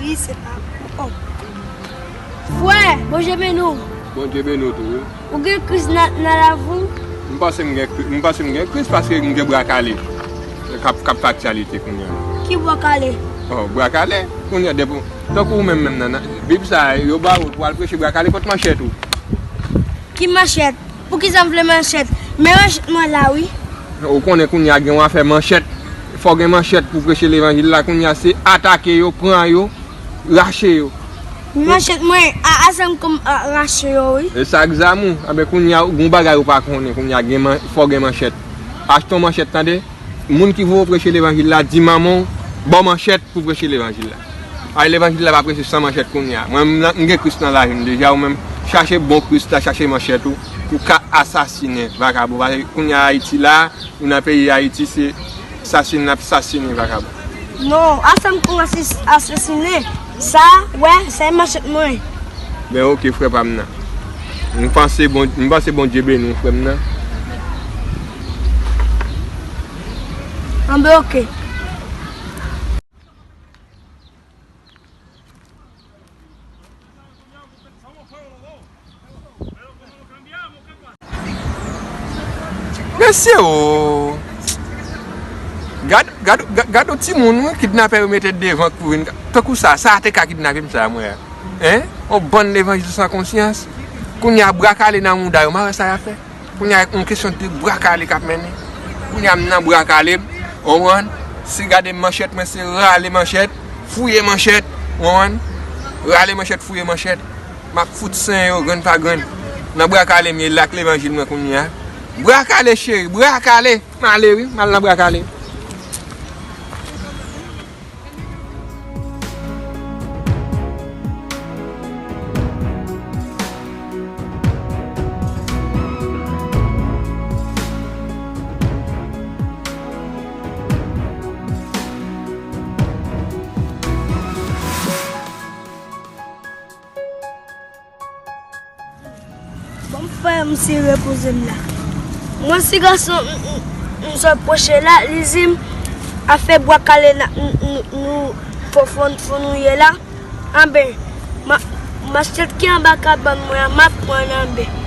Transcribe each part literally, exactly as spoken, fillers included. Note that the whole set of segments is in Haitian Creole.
Li se pa pou. Frè, Bondye beni w. Bondye beni w tou, wi. Ou gen Kris nan, nan lavi w? M panse m gen Kri-, m panse m gen Kris paske m gen bra kale k ap, k ap fè aktyalite kounye a. Ki bra kale? Oh, bra kale. Kounye a, depi, tankou ou menm, menm nan, nan Bib sa a, yo ba ou pou al preche bra kale kot manchèt ou. Ki manchèt? Poukisa m vle manchèt? Men manchèt mwen la, wi. Ou konnen kounye a gen yon afè manchèt. Fò w gen manchèt pou preche levanjil la. Kounye a se atake yo, pran yo, rache yo. Men manchèt mwen, a, a sa m konn, a, rache yo, wi. E sa ak zam ou? Anben kounye a, gen yon bagay ou pa konnen. Kounye a gen man-, fò w gen manchèt. Achte yon manchèt, tande. Moun ki voye w preche levanjil la, di manman w ba w manchèt pou preche levanjil la. Ay, levanjil la pa preche san manchèt kounye a. Mwen, m nan, m gen Kris nan lavi m deja, ou menm, chache bon Kris la, chache manchèt ou, ou ka asasinen vakabon. Paske kounye a Ayiti la, ou nan peyi Ayiti, se sasinen n ap sasinen vakabon. Non, a sa m konn asis-, asasinen, sa, wè, sa e manchèt mwen. Ben, oke, frè pa m nan. M panse Bon-, m panse Bondye beni w, frè m nan. Anben, oke. Mesye o! Gad, gad, gad, gad yon timoun, wi, kidnapè yo mete devan pou vin. Tankou sa, sa te ka kidnape m sa, mwen. Hein? Yon bann levanjil san konsyans. Kounye a, bra kale nan mouda yo, m a wè sa y ap fè. Kounye a, yon kesyon de bra kale k ap mennen. Kounye a, m nan bra kale m, w konprann? Si gade manchèt mwen, se rale manchèt, fouye manchèt, w konprann? Rale manchèt, fouye manchèt. M ap fout senyen yo grenn pa grenn. Nan bra kale m ye la ak levanjil mwen kounye a. Bra kale, cheri, bra kale. M ale wi, m al nan bra kale. Bon, m fè m si repoze m la. Mwen si gason m, m, m sot pwoche la, li di m afè bwa kale n, n, n, nou fò, fò, fò nou ye la. Anben, ma, manchèt ki anba kabann mwen an, m ap pran anben.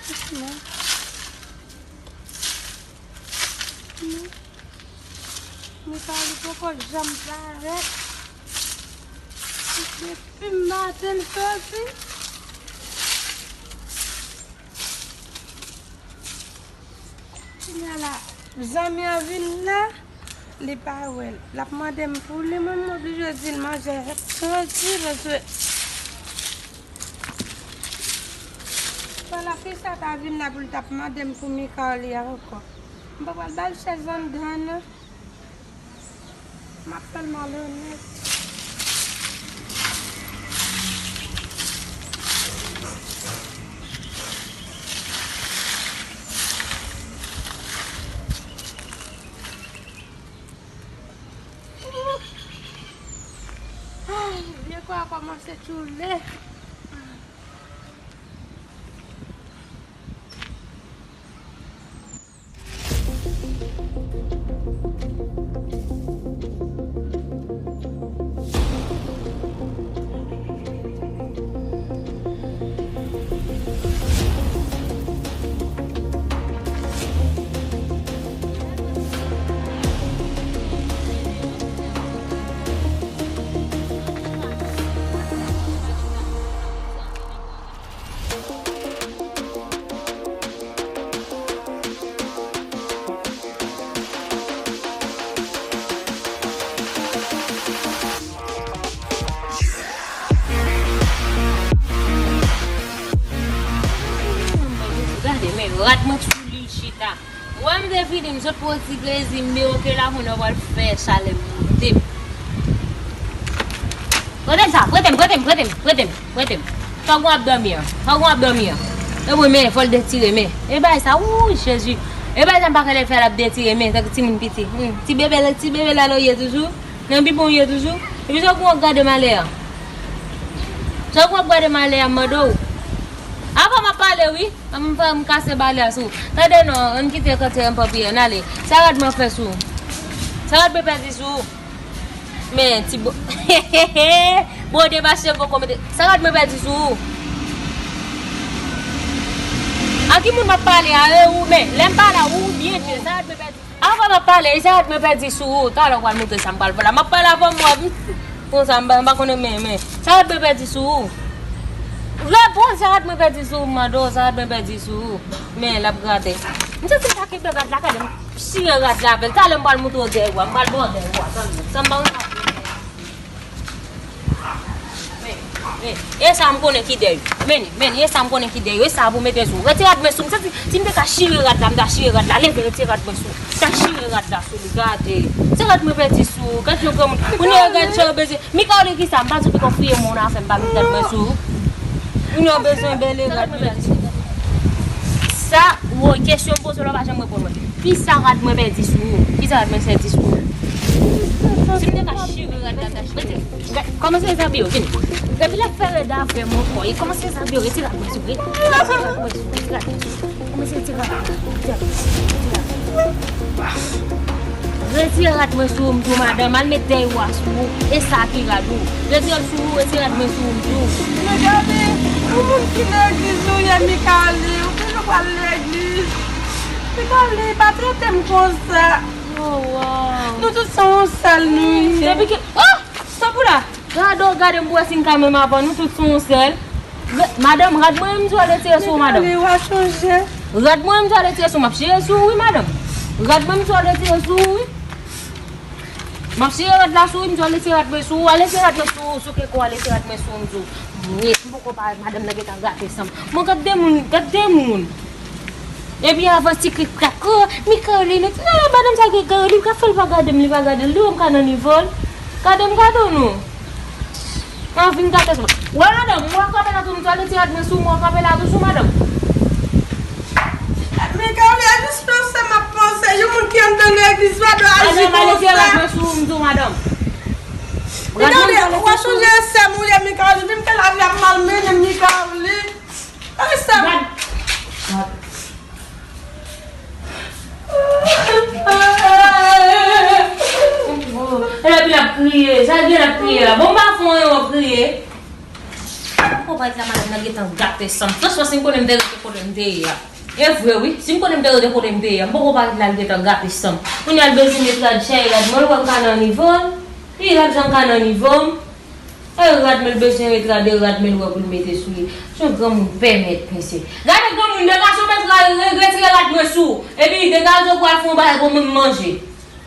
Doucement. Mikael poko janm parèt. Depi maten l soti. Kounye a la, zanmi an vin la, li pa wè l. L ap mande m pou li, mwen m oblije di l manje a ap santi, paske fò la fi sa ta vin la pou l t ap mande m pou Mikael li a ankò. M pa pral ba l chèz anndan an, non. M ap fè l malonèt. Ay, vye kò a kòmanse tchoule. Rad mwen sou li chita. Wè m te vini, m sot pou yon ti plezi, m dewoke la, kounye a w pral fè chalè m moute. Prete m sa, prete m, prete m, prete m, prete m, prete m. Fòk w ap dòmi an, fòk w ap dòmi an. E mwen, men, fò l detire, men. E bay sa, wouy, Jezi. E bay sa, m pa konnen fè l ap detire, men, tankou timoun piti. Hmm, ti bebe, ti bebe la, nou ye toujou. Nan bibon w ye toujou. Epi sa w gon ap gade malè a. Sa w gon ap gade malè a, m mande w. Avan m ap pale, wi. An m fè m kase balè a sou. Tande non, ann kite kante an papi an ale. Sa rad mwen fè sou. Sa rad mwen pèdi sou. Men ti bo. Bon, de mache poko mete. Sa rad mwen pèdi sou. A ki moun m ap pale a, e ou men. Lè m pale a ou byen di. Sa rad mwen pèdi. Avan m ap pale, e sa rad mwen pèdi sou ou. Talè w pral montre sa m pral fè la. M ap pale avan m wè. Konsa m pa, m pa konnen men, men. Sa rad mwen pèdi sou ou. Reponn, sa rad mwen pèdi sou ou, m mande w, sa rad mwen pèdi sou ou. Men, l ap grate. M santi m ta kenbe rad la, gade m chire rad la avè l. Talè m pral montre w dèyè w a, m pral ba w dèyè w a, tann mwen. Sa m pa konn sa. Men, men, e sa m konnen ki dèyè. Men, men, e sa m konnen ki dèyè. E sa pou mete sou. Retire rad mwen sou. M santi, si m te ka chire rad la, m ta chire rad la. Leve, retire rad mwen sou. M ta chire rad la sou li. Gade. Se rad mwen pèdi sou. Gade yon granmoun. Kounye a, gade sa yo bezwen. Mikaoli, ki sa? M pa di w pito fouye moun afè m pa met rad mwen sou. Kounye a, w bezwen bèle rad mwen pèdi sou. Sa, woy, kesyon m poze w la, w pa janm reponn mwen. Ki sa rad mwen pèdi sou ou? Ki sa rad mwen pèdi sou ou? Si m te ka chire rad la, m ta chire. Gad, kòmanse zabi yo, vini. Gad, li ap fè rèd avè m ankò. E kòmanse zabi yo, retire rad mwen sou, retire rad mwen sou, retire rad mwen sou. Kòmanse retire rad mwen. Retire rad mwen sou ou, m di w, madanm, al met dèyè w a sou ou. E sa ki rad ou. Retire l sou ou, retire rad mwen sou ou, m di w. Men gade, yon moun ki legliz ou ye, Mikaoli, ou toujou pral legliz. Mikaoli, pa trete m konsa. Oh, wow. Nou tout se yon sèl nou ye. Depi ke, oh! Tanpri la. Gade w, gade m pou wè si n ka menm avan. Nou tout se yon sèl. Re-, madanm, rad mwen menm m di w al retire sou ou, madanm. Mikaoli, w a chanje. Rad mwen menm m di w al retire sou ou, m ap chire sou ou, wi, madanm. Rad mwen menm m di w al retire sou ou, wi. M ap chire rad la sou ou, m di w al retire rad mwen sou ou, al retire rad mwen sou ou, souke kò w, al retire rad mwen sou ou, m di w. Mwen, m poko parèt, madanm nan gentan grate san m. Mwen, gad de moun, gad de moun. Epi avan ti krik krak, oh, Mikaoli, nou, non, madanm sa gen gade, li ka fè l pa gade m, li pa gade l, li wè m ka nan nivo l. Gade m, gade w non. Anvi m gate sou. Wè madanm, mwen kanpe la tou, m tou ale ti rad mwen sou, mwen kanpe la tou sou madanm. Mikaoli, a jis panse m ap panse, yon moun ki anndan legliz pa dwe aji konsa. Madanm, ale ti rad mwen sou, m di w madanm. Mikaoli, w a chanje sè m ou ye, Mikaoli, vin fè lavi ap malmennen m, Mikaoli. Ay, sè m. Gad. Epi l ap kriye. Sa l gen l ap kriye la? Bon, m pa fè anyen, w ap kriye. M poko parèt la, madanm nan gentan gate san m. Franchman, si m konnen m te rete kote m te ye a. E vre, wi. Si m konnen m te rete kote m te ye a, m poko parèt la, l gentan gate san m. Kounye a, l bezwen met rad, chèche rad mwen, l wè m ka nan nivo l. Li rad jan m ka nan nivo m. E rad mwen l bezwen retire, de rad mwen l wè pou l mete sou li. Se yon granmoun pèmèt, mesye. Gade granmoun, de gason mèt ra-, re-, retire rad mwen sou ou. Epi de gason pral fè yon bagay pou mwen manje.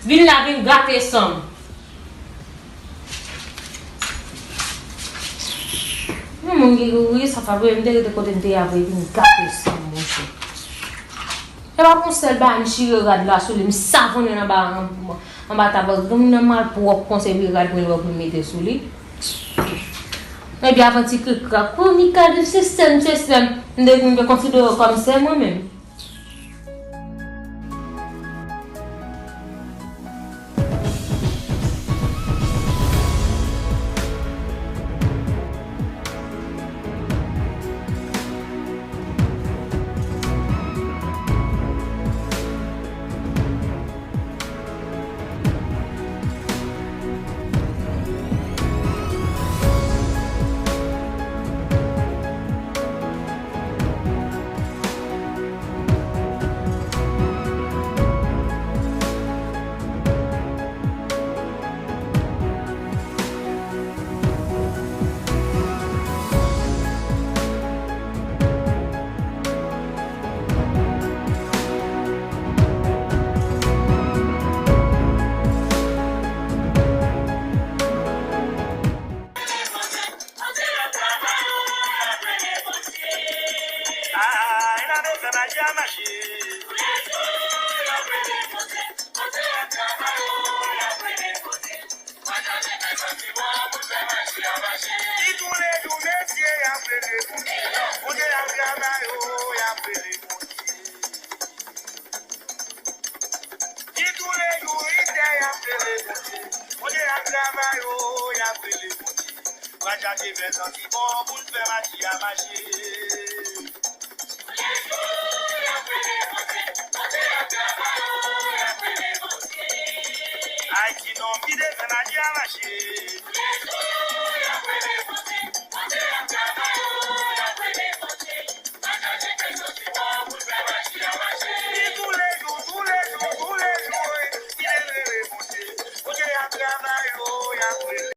Vin la, vin gate san m. Yon moun ki kouri, sa fè vre, m te rete kote m te ye a vre, vin gate san m, monchè. E pa pou yon sèl bagay, m chire rad la sou li, m savonnen l anba, anba, anba tab la. Granmoun nan malpwòp konsa, epi rad mwen l wè pou l mete sou li. Epi avan ti krik krak, oh, Mikaoli, se sè m, se sè m. M te, m te konsidere w kòm sè mwen menm. Bondye ap travay, o, y ap rele Bondye. Ni toulejou, ni tè, y ap rele Bondye. Bondye ap travay, o, y ap rele Bondye. Pral chache fè santi bon pou n fè maji a mache. Ayiti non ki te fè maji a mache. Ni toulejou, toulejou, toulejou, wi, ki te rele Bondye. Bondye ap travay, o, y ap rele.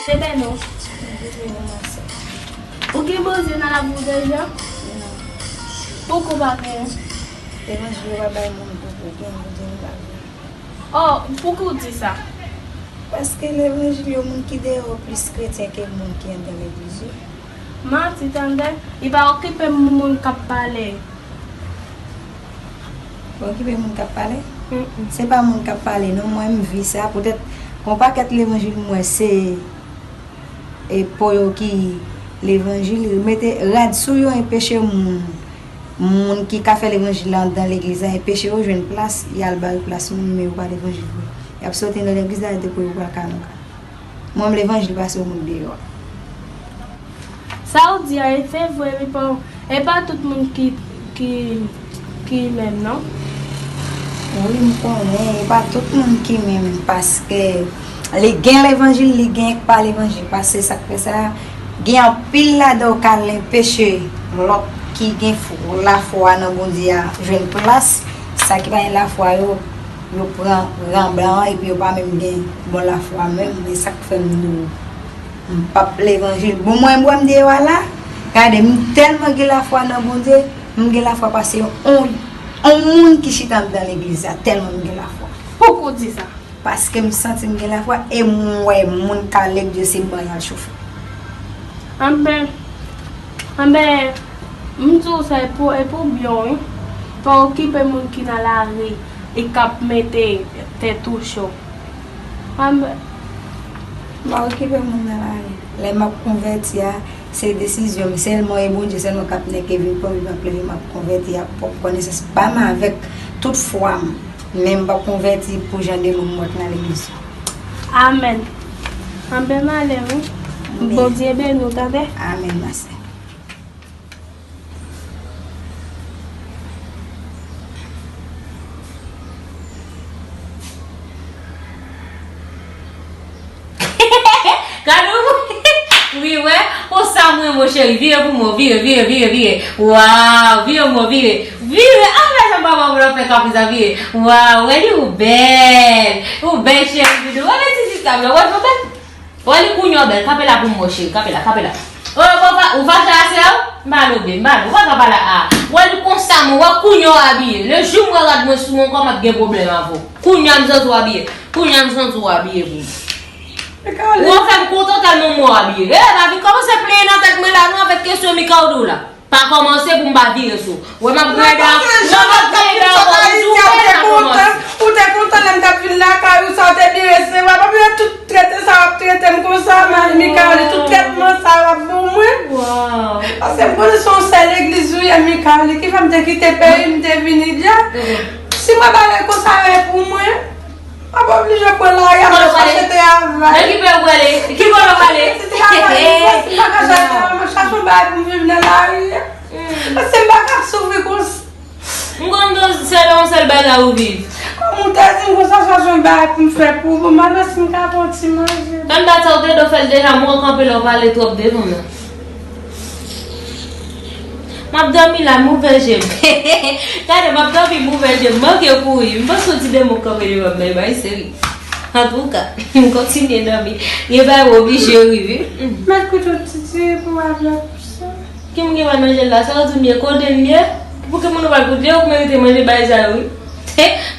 Se bèl non. Ou gen Bondye nan lavi w deja? Non. Pouki w pa genyen? Levanjil yo pa bay moun pou, pou gen Bondye, nou pa gen. Oh, pouki w di sa? Paske levanjil yo, moun ki deyò plis kretyen ke moun ki anndan legliz yo. Manti tande, li pa okipe moun k ap pale. Okipe moun k ap pale? Mm-mm. Se pa moun k ap pale non, mwen m vi sa, poutèt yon pakèt levanjil m wè se e po yo ki levanjil, mete rad sou yo, enpeche moun, moun ki ka fè levanjil la anndan legliz la, enpeche yo jwenn plas, y al ba yo plas moun, men yo pa levanjil vre. Y ap soti nan legliz la, y ap depoze yo pral kay nou ka. Mwen, m levanjil pase yon moun deyò. Sa w di a, e se vre, wi, pa, e pa tout moun ki, ki, ki menm, non. Wi, m konnen, e pa tout moun ki menm, paske li gen levanjil, li gen k pa levanjil, paske sa k fè sa, gen anpil ladan yo ka enpeche lòt ki gen fw-, lafwa nan Bondye a jwenn plas, sa ki pa gen lafwa yo, yo pran ran blan an, epi yo pa menm gen bon lafwa menm, men sa k fè m di w, m p ap levanjil. Bon, mwen, m wè m deyò a la, gade, m tèlman gen lafwa nan Bondye, m gen lafwa pase yon, yon, yon moun ki chita anndan legliz la, tèlman m gen lafwa. Pouki w di sa? Paske m santi m gen lafwa, e m wè moun ka legliz yo se ban y al chofe. Anben, anben, m di w sa e pou, e pou byen w, wi. Pa okipe moun ki nan lari e k ap mete tèt ou cho. Anben. M pa okipe moun nan lari. Lè m ap konvèti a, se desizyon m sèlman, e Bondye sèlman k ap nèke vi m, pou m ap leve, m ap konvèti ak pwòp konesans pa m avèk tout fwa m. Men m p ap konvèti pou jan de moun m wè k nan legliz yo. Amèn. Anben m ale wi. Amèn. Bondye beni w tande. Amèn, ma sè. Gade w. Wi, wè. Konsa mwen, mon cheri. Vire pou mwen. Vire, vire, vire, vire. Waw, vire mwen, vire. Vire. A, wè jan papa mwen ap fè kapri sa, vire. Waw, wè li ou bèl. Ou bèl, cheri, doudou. Wè, men ti sista m nan. Wè, ou bèl. Wè li kounye a w bèl, kanpe la pou m wè w cheri, kanpe la, kanpe la. Oh, papa, ou fache a sè w? M pa lobe, m pa lobe, ou pa ka pale a. Wè li konsa mwen, wè kounye a w abiye. Le jou m wè rad mwen sou mwen ankò, m ap gen pwoblèm avè w. Kounye a m santi w abiye, kounye a m santi w abiye pou m. Ou an fè m kontan tèlman m wè w abiye. E, lavi kòmanse plenyen nan tèt mwen la, non, avèk kesyon Mika ou di w la. Pa kòmanse pou m pa vire sou. Wè m ap greda, wè m ap greda ankò, ou te kontan, ou te kontan lè m t ap vin lakay ou, sa w te byen resevwa. Pa bliye tout trete sa w ap trete m konsa, Mikaeli, tout trètman sa w ap ban mwen. Paske m konnen se yon sè legliz ou ye, Mikaeli, ki fè m te kite peyi m, m te vini dja. Si mwen bagay konsa yo e pou mwen, M ap oblije pran lari a, m al chache travay. Nan ki peyi w prale? Ki kote w prale? Ti travay, m pa ka chache travay, m ap chache yon bagay pou m viv nan lari a. Paske m pa ka soufri konsa. M konn tou se nan yon sèl bagay ou viv. Kòm ou te di m konsa, chache yon bagay pou m fè pou ou. Bon, m al wè si m ka pran ti manje. Tann dat sa ou te do fè l deja, mwen kanpe la, ou pale twòp devan m nan. M ap dòmi la, m ouvè je m. Gade, m ap dòmi, m ouvè je m. Manke kouri. M panse yon ti demon kanpe devan m nan, e bay seri. Antouka, m kontinye dòmi. Gen bagay ou oblije ri, wi. Mèt koute yon ti diri pou w avèk sa. Ki moun ki pral manje l la? Sa w di m ye? Kote m ye? Pou ki moun ou pral koute? Ou merite manje bagay sa yo, wi.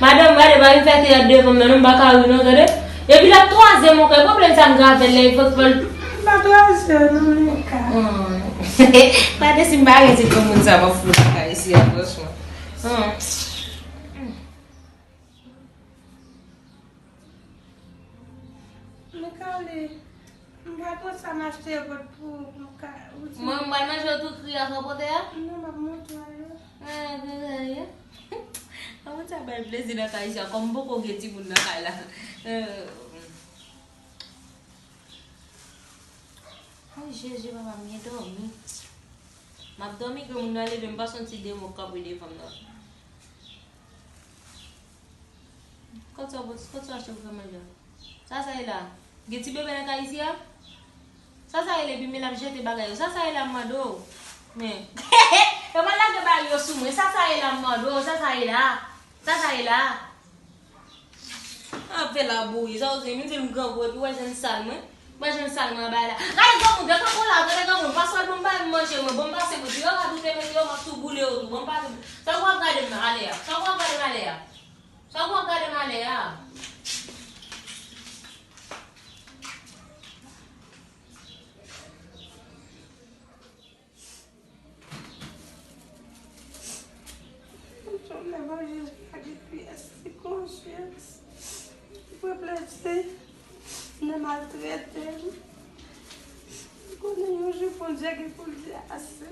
Madanm, gade, pa vin fè teyat devan m nan, non, m pa ka ri, non, tande. Epi l ap twaze m ankò, e pwoblèm sa m gen avè l la, e fòk fè l. M pa twaze, non, Mika. Gade si m pa rete pou moun sa, m ap fout lakay isi a, franchman. Mika, li, m pral pran sa m achte yo pot pou, pou m ka, ou di. Mwen, m pral manje yo tou kri a sa w pote a? Non, m ap montre w yo. Ah, konsa ye. An moun sa bay plezi nan kay sa, kòm poko gen timoun nan kay la. Euh. Ay, Jezi, papa, m gen dòmi. M ap dòmi, granmoun nan leve, m panse yon ti demon kanpe devan m nan. Kot sa, kot sa achte pou fè manje a? Sa, sa ye la? Gen ti bebe nan kay isi a? Sa, sa ye la, epi men l ap jete bagay yo. Sa, sa ye la, m mande w? Men. Yo pral lage bagay yo sou mwen. Sa, sa ye la, m mande w? Sa, sa ye la? Sa, sa ye la? Ap fè labouyi, sa w di, m di m grangou, epi w wè jan m sal mwen? W wè jan m sal mwen anba la? Gade granmoun, gade granmoun la, gade granmoun, paswèl bon, m pa menm manje mwen, bon, m pase mwen, si yo radoute mete yo, m ap tou boule yo tou, bon, m pa menm. Sa w ap gade m nan ale a? Sa w ap gade m ale a? Sa w ap gade m ale a? Yon levanjil ki pa gen pyès ti konsyans. Li pran plezi nan maltrete m. M konnen yon jou Bondye gen pou l di ase.